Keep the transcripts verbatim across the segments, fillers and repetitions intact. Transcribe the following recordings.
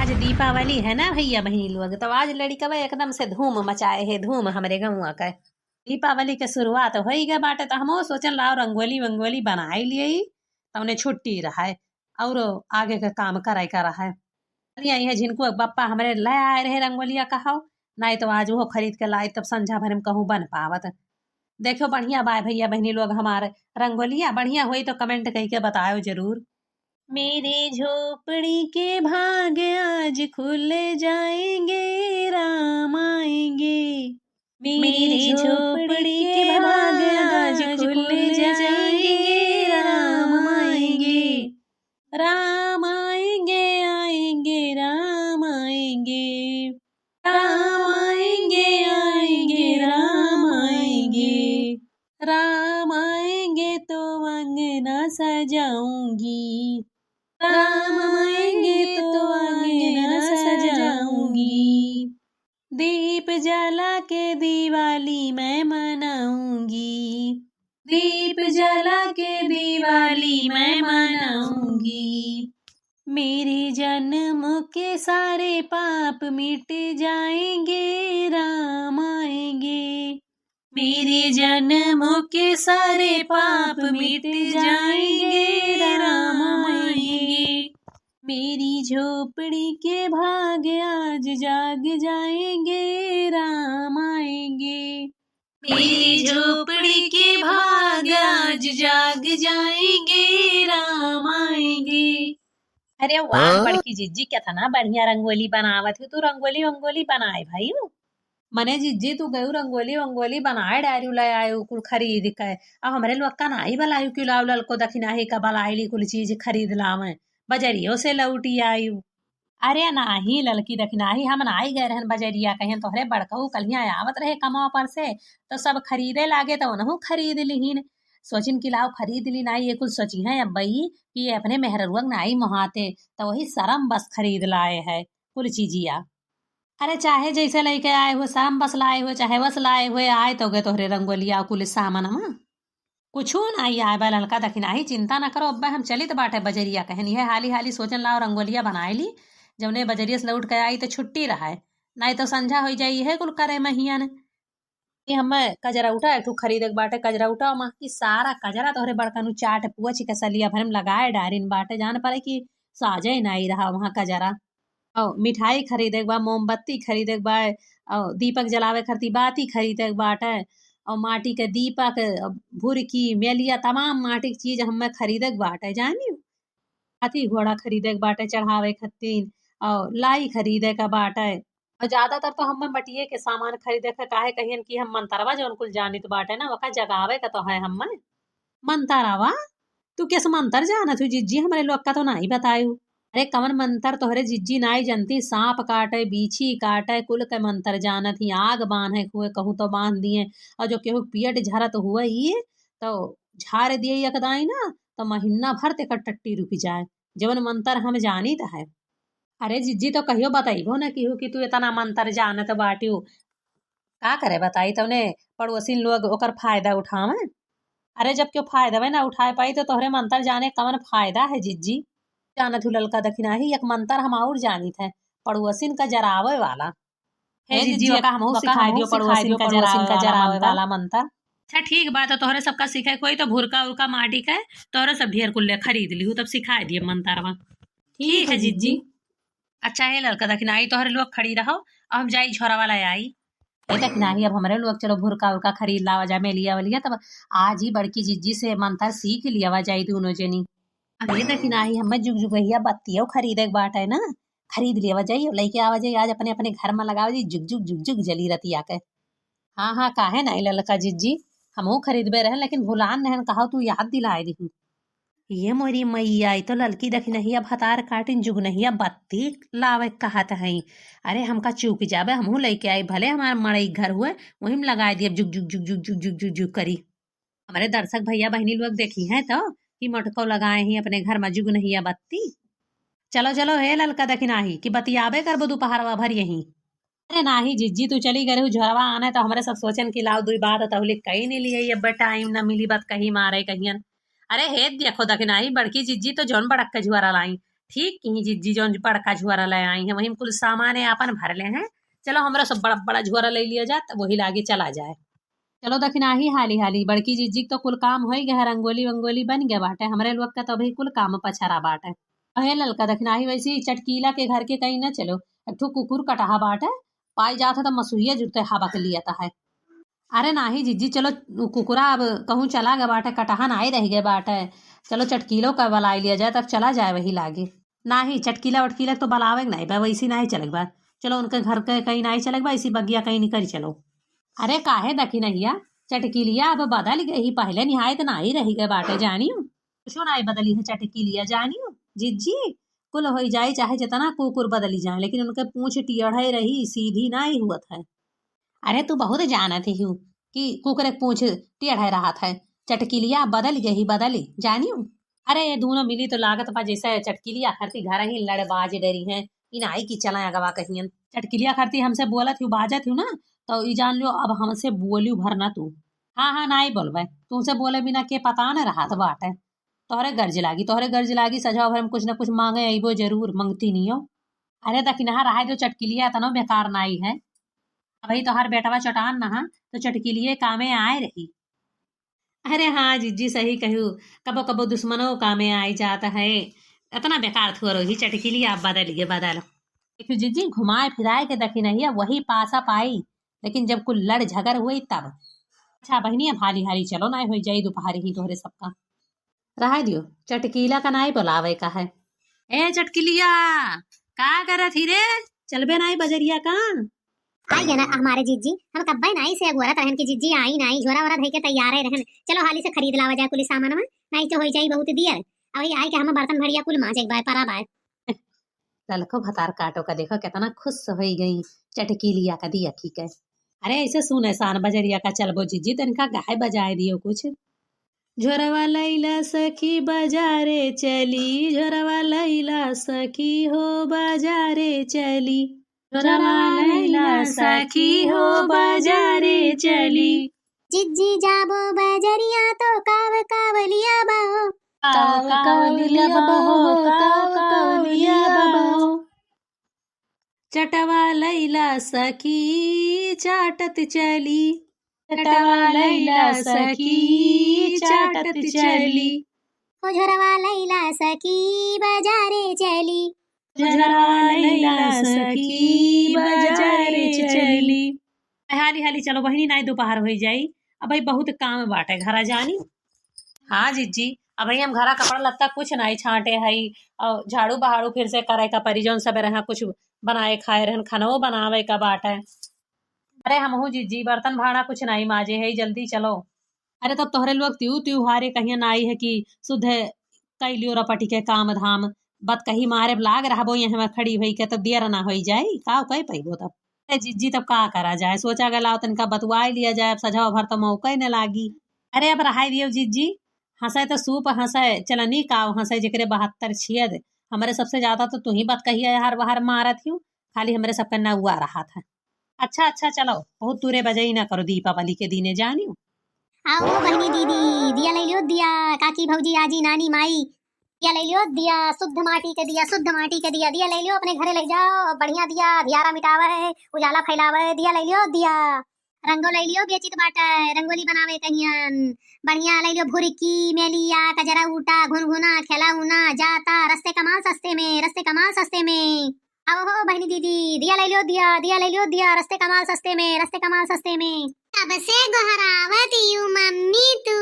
जे दीपावली है ना भइया बहिनी लोग, तो आज लड़िकवा एकदम से धूम मचाए है, धूम हमरे गउँवा के। दीपावली के शुरुआत होई गए बाटे, तो हमहू सोचन लाओ रंगोली वंगोली बनाई लिए, तउने छुट्टी रहे और आगे के काम करे का रहे। चलिए, इहे झिनकू के बप्पा हमरे ले आए रहे रंगोलिया कहाओ, नाहीं तो आज वो खरीद के लाई, तब संझा भर में कहूँ बन पावत। देखो, बढ़िया बाय भइया बहिनी लोग, हमार रंगोलिया बढ़िया होई तो comment कइके बतायो जरूर। मेरे झोपड़ी के भाग आज खुल जाएंगे, राम आएंगे। मेरे झोपड़ी के भाग आज खुल जाएंगे, राम आएंगे। राम आएंगे, आएंगे, राम आएंगे। राम आएंगे, आएंगे, राम आएंगे। राम आएंगे तो अंगना सजाऊंगी। राम आएंगे तो अंगना सजाऊंगी। दीप जला के दिवाली मैं मनाऊंगी। दीप जला के दिवाली मैं मनाऊंगी। मेरे जन्म के सारे पाप मिट जाएंगे, राम आएंगे। मेरे जन्म के सारे पाप मिट जाएंगे, राम आएंगे। मेरी झोपड़ी के भाग आज जाग जाएंगे, राम आएंगे। मेरी झोपड़ी के भाग आज जाग जाएंगे, राम आएंगे। अरे वाह, हाँ? बड़की जिज्जी, केतना बढ़िया रंगोली बनावत हो तू। रंगोली वंगोली बनाए भइउ? मने जिज्जी, तू गयू रंगोली वंगोली बनाए डारिउ, ले आयु कुल खरीद के। अब हमरे लोग का नाहीं बलायु कि लाव ललको दखिनाही का बलाइली कुल चीज खरीद लावे, बजरियो से लौटी आयु। अरे नाहीं ललकी दखिनाही, हम नाहीं गए रहन बजरिया, कहियन तोहरे बड़कऊ कल्हिया आवत रहे कमवा पर से, तो सब खरीदे लागे, तो उनहू खरीद लिहिन। सोचिन कि लाव खरीद ली, नाहीं ये कुल सोचिहैं अब्बई कि ये अपने मेहररुआ के नाहीं मोहाते, तो वही सरम बस खरीद लाए है कुल चीजिया। अरे चाहे जैसे लइके आए हुए, सरम बस लाए हुए, चाहे वस लाए हुए, आए तो गए तोहरे रंगोलिया कुल सामान हम। कुछू नाहीं आए बा ललका दखिनाही, चिंता न करो, अब्बे हम चलित बाटे बजरिया, कहन इहे हाली हाली सोचन लाव रंगोलिया बनाए ली, जौने बजरिया से लौट के आई तो छुट्टी रहे, नाहीं तो संझा होइ जाई इहे कुल करे महियन। कि हमें कजरौटा एक ठो खरीदे के बाटे, कजरौटा मा की सारा कजरा तोहरे बड़कनू चाट पुअच के सलिया भरे में लगाए डारिन बाटे, जान पड़े कि साजे नाहीं रहा वहाँ कजरा। और मिठाई खरीदे के बा, मोमबत्ती खरीदे के बा, और दीपक जलावे खातिर बाती खरीदे के बाटे, और माटी के दीपक, भुरकी, मेलिया, तमाम माटी के चीज हमें खरीदे के बाटे, जानी। हाथी घोड़ा खरीदे के बाटे चढ़ावे खातिर, और लाई खरीदे के बाटे। और ज्यादातर तो हमें मटिये के सामान खरीदे के, काहे कहियन कि हम मंतरवा जौन कुल जानित बाटे ना, ओका जगावे के तो है हमें। मंतरवा? तू केस मंतर जानत हो जिज्जी, हमरे लोग का तो नाहीं बतायू। अरे कवन मंतर तोहरे जिज्जी नाहीं जानती, सांप काटे, बीछी काटे, कुल के मंतर जानत ही, आग बांधे हुए कहूँ तो बांध दिए, और जो केहू पियट झरत हुए ये तो झार दिए एक दाई ना, तो महीना भर तेकर टट्टी रुक जाए, जवन मंतर हम जानित है। अरे जिज्जी, तो कहियो बतइबो न किहू कि तू इतना मंतर जानत बाटियो। का करे बताई, तउने पड़ोसिन लोग ओकर फायदा उठावे। अरे जब केहू फायदा ना उठाए पाई तो तोहरे मंतर जाने कवन फायदा है जिज्जी? जानत हूँ ललका दखिनाही, एक मंतर हम और जानित है, पड़ोसिन का जरावे वाला। हे जिज्जी, ओका हमहू सिखाए दियो, पड़ोसिन का जरावे वाला मंतर। अच्छा ठीक बा, तो तोहरे सबका सीखे कोई तो भुरका उरका माटी के तोहरे सब ढेर कुल ले खरीद लिहू, तब सिखाए दिए मंतरवा। ठीक है जिज्जी। अच्छा हे ललका दखिनाही, तोहरे लोग खड़ी रहो, अब हम जाई झोरा वाला आई। ए दखिनाही, अब हमरे लोग चलो भुरका उरका खरीद लावा जा, मेलिया वलिया, तब आज ही बड़की जिज्जी से मंतर सीख लियावा जाई दोनों जनी। अब ए दखिनाही, हमें जुगजुगहिया बत्तियों खरीदे के बाटे ना, खरीद लेवा जाई, लइके आवा जाई, आज अपने अपने घर में लगावा जाई, जुग जुग जुग जुग जली रतिया के। हाँ हाँ, काहे नाहीं ललका जिज्जी, हमहू खरीदबे रहन, लेकिन भुलान रहन, कहा तू याद दिलाए दिहू। ये मोरी मैया, ई तो ललकी दखिनहिया भतार काटिन जुगनहिया बत्ती लावे कहत हई। अरे हमका चूक जाबे, हमहू लइके आई, भले हमार मड़ई घर हुए, वही में लगाए दिए जुग जुग जुग जुग जुग जुग जुग जुग करी। हमरे दर्शक भइया बहिनी लोग देखिहैं तो कि मोटको लगाए ही अपने घर में जुगनहिया बत्ती। चलो चलो हे ललका दखिनाही कि बतियाबे करबो दुपहरवा भर यहीं। अरे नाहीं जिज्जी, तू चली गए रहू झोरवा आने तो हमरे सब सोचन कि लाओ दुई बात तहुली कही नहीं लिए, ये अब्बे टाइम ना मिली बात कही मारे कहियन। अरे हे देखो दखिनाही, बड़की जिज्जी तो जौन बड़क के झोरा लाई, ठीक किहीं जिज्जी, जौन बड़का झोरा लै आई हैं, वही में कुल सामाने आपन भर ले हैं। चलो, हमरो सब बड़ा बड़ा झोरा लै लिया जाए, तब वही लागे चला जाए। चलो दखिनाही हाली हाली, बड़की जिज्जी के तो कुल काम होइ गए, रंगोली वंगोली बन गए बाटे, हमरे लोग का तो अभी कुल काम पछरा बाटे। अहे ललका दखिनाही, वैसे ही चटकीला के घर के कहीं न चलो, एक ठो कुकुर कटहा बाटे, पाई जात है तो मसुइया जुरते हबक लियत है। अरे नाही जिज्जी, चलो उ कुकुरा अब कहूँ चला गए बाटे, कटहा नाही रह गए बाटे, चलो चटकीलो का बलाई लिया जाए, तब चला जाए वही लागे। नाही, चटकीला वटकीला तो बलावे के नाही बा, वैसी नाही चले के बा। चलो उनके घर के कहीं नाही चले के बा, इसी बगिया कहीं निकल चलो। अरे काहे दखिनहिया, चटकीलिया अब बदल गई, पहले निहायत नाही रह गए बाटे जानियो। कुछो नाही बदली है चटकीलिया जानियो जिज्जी, कुल होई जाई चाहे जितना कुकुर बदली जाए, लेकिन उनके पूँछ टेढ़े रही, सीधी नाही हुअत है। अरे तू बहुत जानत ही हूँ कि कुकुर के पूँछ टेढ़े रहत है, चटकीलिया बदल गई, बदली जानियो। अरे ये दोनों मिली तो लागत बा जैसे चटकीलिया खरती घर ही लड़बाज डरी हैं, ई नाही कि चला अगवा कहियन। चटकीलिया खरती हमसे बोलत हूँ, बाजत हूँ ना, तो ई जान लो अब हमसे बोलियो भर ना तू। हाँ हाँ, नाही बोलबे, तुमसे बोले बिना के पता न रहत बाटे। तोहरे गर्ज लागी, तोहरे गर्ज लागी, सजवा भर में कुछ न कुछ मांगे अइबो जरूर, मंगती नहीं हो। अरे दखिनहा रहे दो चटकीलिया, इतनो बेकार नाही है। अबही तोहार बेटवा चोटान नहा तो चटकीलिए कामे आए रही। अरे हाँ जिज्जी, सही कहू, कबो कबो दुश्मनो कामे आई जात है। इतना बेकार थोरो ही चटकीलिया, अब बदल गए, बदल। देखियो जिज्जी, घुमाए फिराए के दखिनहिया वही पासा पाई, लेकिन जब कुल लड़ झगड़ हुई तब। अच्छा बहिनी, अब हाली हाली चलो, नाही होई जाई दोपहर ही तोहरे सबका। रहे दियो, चटकीला का नाही बोलावे का है। ए चटकीलिया, का करत ही रे? चलबे नाही बजरिया का? आई गया ना हमारे जिज्जी, हम कब्बे नाही से अगोरत रहन कि जिज्जी आई नाही, झोरा वोरा धई के तैयार ही रहन। चलो हाली से खरीद लावा जाए कुली सामान में, नाही तो होई जाई बहुत दियर। अबही आई के हम बर्तन भड़िया कुल मांजे एक बार परा बाय। ललको भतार काटो का देखो कितना खुश होई गई चटकीलिया का दिया की के। अरे ऐसे सुने सान बजरिया का चलबो जिज्जी, तनिका गाए बजाए दियो कुछ। झोरवा लैला सखी बजारे चली, झोरवा लैला सखी हो बजारे चली। झोरवा लैला सखी हो बजारे चली। जिज्जी जाबो बजरिया तो काव काव लिया बाओ। काव काव लिया बाओ, काव काव लिया बाओ। चटवा लैला सखी चाटत चली, चटवा लैला सखी चाटत चली। ओ झोरवा लैला सखी बजारे चली। झोरवा लैला सखी बजारे चली। हाली हाली चलो बहिनी, नाही दोपहर होई जाई। अबही बहुत काम बाटे घरा जानी। हाँ जिज्जी, अबही हम घरा कपड़ा लत्ता कुछ नाही छांटे हई, और झाड़ू बहाड़ू फिर से करे का परी, जौन सबेरे यहाँ कुछ बनाए खाए रहन, खानो बनावे का बाटे। अरे हमहू जिज्जी बर्तन भाड़ा कुछ नाही माजे हई, जल्दी चलो। अरे तब तोहरे लोग त्यू त्योहारे कहिया नाही है कि सुधे कई लियो रपटी के काम धाम, बतकही मारे लाग रहबो यहाँ खड़ी होई के, तब दियर ना होई जाई, का कह पैबो तब। ए जिज्जी, तब का करा जाए, सोचा गला तनिका बतुआई लिया जाए, अब सजवा भर तो मौका ही न लागी। अरे अब रहाई दियो जिज्जी, हंसे तो सूप हंसे, चलनी काव हंसे, जेकरे बहत्तर छियद, हमरे सबसे ज्यादा तो तू ही बतकहिया हर बहर मारत हियो, खाली हमरे सबके नौआ रहत है। अच्छा अच्छा चलो, बहुत तुरे बजई ना करो दीपावली के दिने जानियो। आओ बहिनी दीदी, दिया लै लियो दिया, काकी भौजी आजी नानी माई, दिया लै लियो दिया, शुद्ध माटी के दिया, शुद्ध माटी के दिया, दिया लै लियो अपने घरे लै जाओ, बढ़िया दिया, अंधियारा मिटावे है, उजाला फैलावे है, दिया लै लियो दिया। रंगो लै लियो बेचित बाटे, रंगोली बनावे कहियन, बढ़िया लै लियो भुरकी, मेलिया, कजरा उटा, घुनघुना, खेला उना, जाता, रस्ते कमाल सस्ते में, रस्ते कमाल सस्ते में। आओ हो बहिनी दीदी, दिया लै लियो दिया, दिया लै लियो दिया, रस्ते कमाल सस्ते में, रस्ते कमाल सस्ते में। कब से गोहरावत यू मम्मी तू,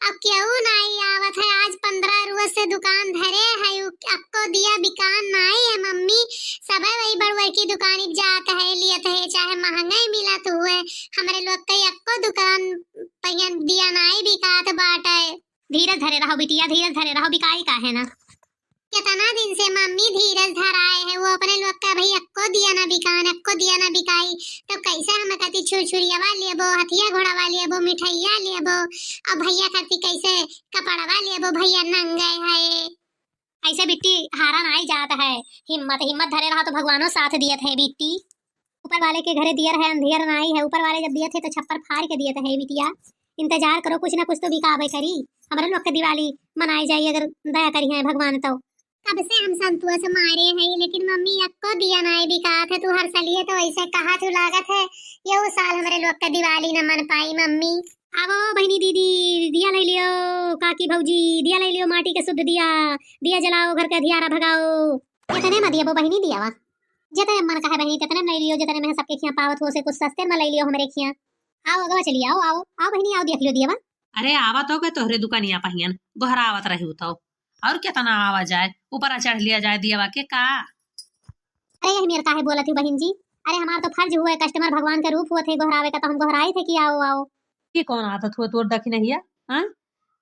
अब केहू नाई आवत है। आज पन्द्रह रोज से दुकान धरे है, उ-, अक्को दिया बिकान नाई है मम्मी। सबे वही बड़ुअर की दुकानी जात है, लियत है, चाहे महंगे मिलत हुए। हमरे लोग के अक्को दुकान पहियन दिया नाई बिकात बाटे। धीरज धरे रहो बिटिया, धीरज धरे रहो, बिकाई काहे ना। केतना दिन से मम्मी धीरज धराए है, वो अपने लोग का भाई अक्को दिया ना बिकान, अक्को दिया ना बिकाई, तो कैसे हम कति छुरछुरियावा लेबो, हथिया घोड़ावा लेबो, मिठाइया लेबो, और भैया खातिर कैसे कपड़वा लेबो, भैया नंगे है। ऐसे बिट्टी हारा नाई जात है, हिम्मत, हिम्मत धरे रहा तो भगवानो साथ दियत है बिट्टी। ऊपर वाले के घरे दियर है, अंधियर नाई है। ऊपर वाले जब दियत है तो छप्पर फाड़ के दियत है बिटिया। इंतजार करो, कुछ ना कुछ तो बिकाबे करी। हमरे लोग के दिवाली मनाई जाई अगर दया करी है भगवान तो। कब से हम संतुआ से मारे हैं, लेकिन मम्मी, यक्को दिया नाई बिकात है। तू हर सलिए तो ऐसे कहा तू लागत है, यहू साल हमरे लोग का दिवाली न मन पाई मम्मी। आवो बहिनी दीदी, दिया ले लियो, काकी भौजी, दिया ले लियो, माटी के शुद्ध दिया, दिया जलाओ, घर के अधियारा भगाओ। इतने में दिया वो बहिनी दिया वा, जितने मन कहे बहिनी, तितने में ले लियो, जितने में सबके खिया पावत हो, से कुछ सस्ते में ले लियो हमरे खिया। आओ अगवा चली आओ, आओ, आओ बहिनी, आओ देख लियो दिया वा। अरे आवत हो गए तोहरे दुकानिया पहियन, गोहरावत रही तो, और कितना आवा जाए, ऊपरा चढ़ लिया जाए दियावा के का? अरे यही मेर काहे बोलत ही बहिन जी, अरे हमार तो फर्ज हुआ है, कस्टमर भगवान का रूप हुआ थे, गोहरावे का तो हम गोहराई थे कि आओ आओ। ये कौन आदत हुआ तोर दखिनहिया? हाँ,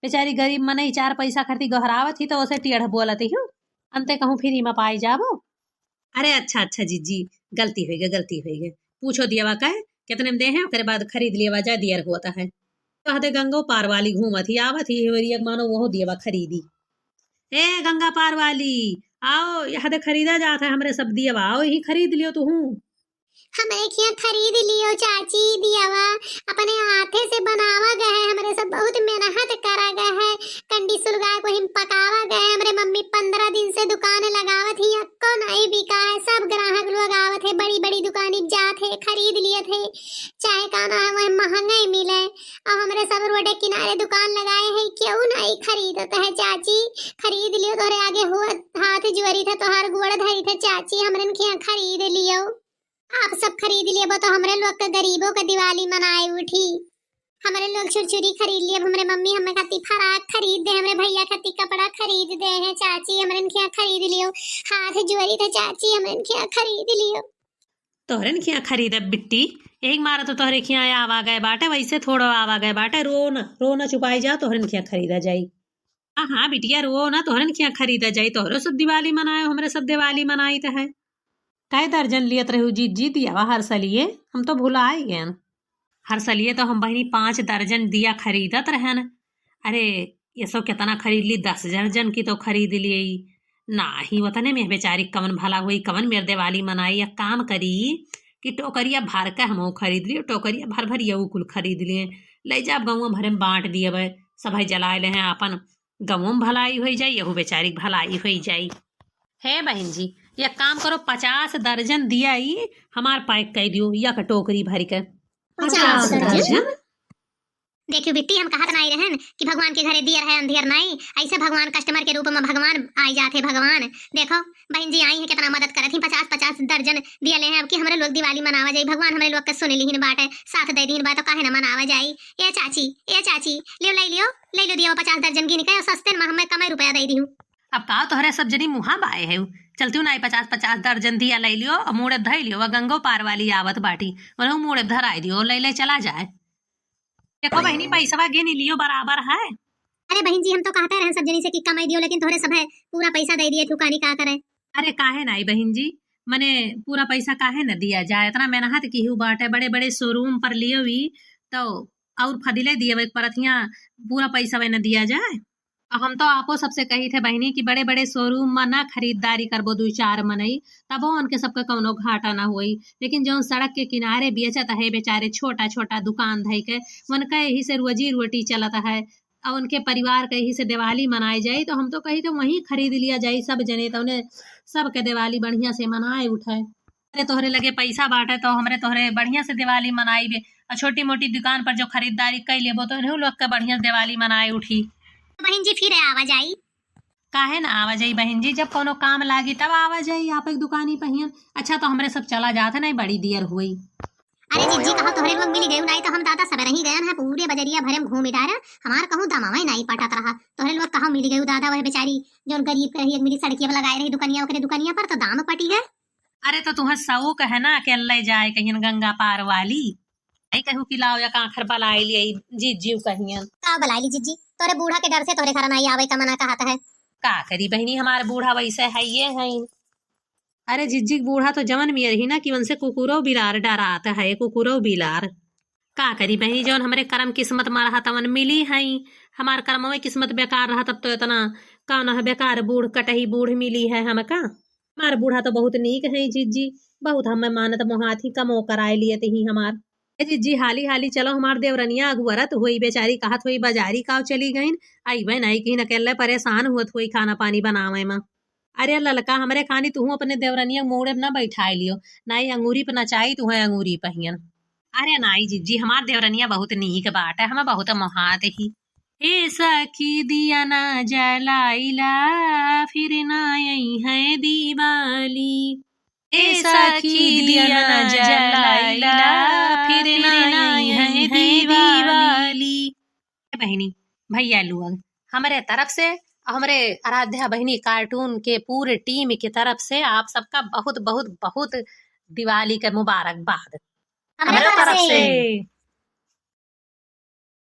बेचारी गरीब मनई चार पैसा खातिर गोहरावत ही तो उसे टेढ़ बोलत ही, अंते कहूँ फ्री में पाई जाबो। अरे अच्छा अच्छा जीजी, गलती होइ गए, गलती होइ गए। पूछो दियावा कहे कितने में दे हैं, ओकरे बाद खरीद लियावा जाए, दियर होता है। कह दे गंगो पार वाली घूमत ही, आवत ही, हेवरिया के मानो वहू दियावा खरीदी। ए गंगा पार वाली, आओ, यहाँ दे खरीदा जात है हमरे सब दियावा, आओ, यही खरीद लियो तुहू। हमरे खिया खरीद लियो चाची दियावा, अपने हाथे से बनावा गए है, हमरे सब बहुत मेहनत करा गए है, कंडी सुलगाए को हम पकावा गए है। हमरे मम्मी पन्द्रह दिन से दुकान लगावत ही, अक्को नहीं बिका है, सब ग्राहक लोग आवत है, बड़ी बड़ी दुकानी जात है, खरीद लियत है, चाहे का ना है, वह महंगा ही मिले। और हमरे सब रोडे किनारे दुकान लगाए है, क्यों नहीं खरीदत है चाची? खरीद लियो, तोहरे आगे हुआ हाथ जोड़ी था, तोहार गोड़ धरी था चाची, हमरन खिया खरीद लियो। आप सब खरीद लेबो तो हमरे लोग के गरीबों के दिवाली मनाए उठी। हमरे लोग छुरछुरी खरीद लेब, हमरे मम्मी हमें खातिर फराक खरीद दे, हमरे भैया खातिर कपड़ा खरीद दे हैं चाची, हमरन खिया खरीद लियो। हाथ जोड़ी थे चाची, हमरन खिया खरीद लियो। तोहरन खिया खरीदब बिट्टी, यही मारा तो तोहरे खिया आवा गए बाटे, वैसे थोड़ो आवा गए बाटे, रो न, रो न चुपाई जाओ, तोहरन खिया खरीदा जाई। हाँ हाँ बिटिया, रो ना, तोहरन खिया खरीदा जाई, तोहरो सब दिवाली मनाए, हमरे सब दिवाली मनाई त है। कै दर्जन लियत रहू जीजी दियावा हर सलिए? हम तो भुलाई गएन। हर सलिए तो हम बहिनी पाँच दर्जन दिया खरीदत रहन। अरे, ये सब कितना खरीद ली, दस दर्जन की तो खरीद ली। नाही, वतने में बेचारी कवन भला हुई, कवन मेर दिवाली मनाई। एक काम करी कि टोकरिया भर के हमहू खरीद ली, टोकरिया भर भर यहू कुल खरीद लिए, ले जाब गौवा भरे में बाँट दियब, सभई जलाए ले हैं आपन, गौवा में भलाई होई जाई, यहू बेचारी के भलाई होई जाई। हे बहिन जी, एक काम करो, पचास दर्जन दिया ई हमार पैक कर दियो, एक टोकरी भर के। पचास दर्जन? देखियो बिट्टी, हम कहत नाई रहन कि भगवान के घरे दियर है अंधियर नाई, ऐसे भगवान कस्टमर के रूप में भगवान आई जात है। भगवान देखो, बहिन जी आई है, कितना मदद करत ही, पचास पचास दर्जन दिया ले हैं। अब की हमरे लोग दिवाली मनावा जाई, भगवान हमरे लोग के सुन लिहिन बाटे, साथ दे दीन बाटे, तो काहे ना मनावा जाई। ए चाची, ए चाची, लियो, ले लियो, ले लियो दिया पचास दर्जन गिन के, और सस्ते में हमें कमे रुपया दे दिहू। अब का तोहरे सब जनी मुहा बाए है, चलती हूँ नाई, पचास पचास दर्जन दिया ले लियो और मूड़े धई लियो, वह गंगो पार वाली आवत बाटी, उन्हें मूड़े धराई दियो, ले ले चला जाए। देखो बहिनी, पैसवा गिन लियो, बराबर है। अरे बहिन जी, हम तो कहते रहन सब जनी से कि कमाई दियो, लेकिन तोहरे सब है पूरा पैसा दे दिए, तू कानी का करे? अरे काहे नाई बहिन जी, मने पूरा पैसा काहे न दिया जाए, इतना मेहनत की हु बाटे, बड़े बड़े शोरूम पर लियो भी तो और फदिले दिए एक परत हियाँ पूरा पैसा वह न दिया जाए। अब हम तो आपो सबसे कही थे बहिनी कि बड़े बड़े शोरूम में ना खरीदारी करबो दो चार मनई, तबो उनके सबके कौनो घाटा ना होई, लेकिन जौन सड़क के किनारे बेचत है बेचारे छोटा छोटा दुकान धई के, उनका यही से रोजी रोटी चलत है। और उनके परिवार के यही से दिवाली मनाई जाई, तो हम तो कही थे वहीं खरीद लिया जाई सब जने, तो उन्हें सबके दिवाली बढ़िया से मनाए उठे। अरे तोहरे लगे पैसा बाटे तो हमरे तोहरे बढ़िया से दिवाली मनाई बे, और छोटी मोटी दुकान पर जो खरीदारी कर लेबो तो इन्हों लोग के बढ़िया से दिवाली मनाए उठी। बहिन जी फिर आवा जाई। काहे ना आवा जाई बहिन जी, जब कोनो काम लागी तब आवा जाई आप एक दुकानी पहियन। अच्छा तो हमरे सब चला जात है, नहीं बड़ी देर हुई। अरे जीजी, कहो तोहरे लोग मिल गए, नहीं तो हम दादा सब रही गए हैं, पूरे बजरिया भरे में घूमी डारा, हमार कहूँ दामावा ही नहीं पटत रहा। तोहरे लोग कहो मिल गए दादा, वह बेचारी जो गरीब के रही, एक मिली सड़किया पर लगाए रही दुकनिया, ओकरे दुकनिया पर तो दाम पटी है। अरे तो तुहें शौक है ना अकेले जाए कहियन गंगा पार वाली, नहीं कहू कि लाओ या कांखर बलाई लिए जीजी कहियन। का बलाई ली जीजी, तोरे बूढ़ा के डर से तोरे घर नहीं आवे का मना कहत है। का करी बहिनी, हमार बूढ़ा वैसे है ये है। अरे जिज्जी के बूढ़ा तो जवन मियर ही ना कि उनसे कुकुरो बिलार डरात है, कुकुरो बिलार। का करी बहिनी, जौन हमरे करम किस्मत में रहा तवन मिली है। हमार करमवे किस्मत बेकार रहा तब तो इतना कौन है बेकार बूढ़ कटही बूढ़ मिली है हमका। हमार बूढ़ा तो बहुत नीक है जिज्जी, बहुत हमें मानत मोहात ही कमो कराए लिए ही हमार। ए जिज्जी हाली हाली चलो, हमार देवरनिया अगुअरत हुई बेचारी, कहत हुई बाजारी काव चली गईन, अइबे नहीं कि अकेले परेशान हुअत हुई खाना पानी बनावे में। अरे ललका, हमरे खानी तुहूँ अपने देवरनिया मूड़े पे ना बैठाए लियो, ना ही अंगूरी पे नचाई तुहें अंगूरी पहियन। अरे नाई जिज्जी, हमार देवरनिया बहुत नीक बाटे, हमें बहुत मोहात ही। ए सखी दिया ना जलाइला, फिर ना आई है दिवाली। ए सखी दिया ना जलाइला, फिर ना आई है दिवाली। ए बहिनी, भैया लोग, हमरे तरफ से, हमरे आराध्या बहिनी कार्टून के पूरे टीम के तरफ से आप सबका बहुत, बहुत, बहुत दिवाली के मुबारकबाद। हमरे तरफ से।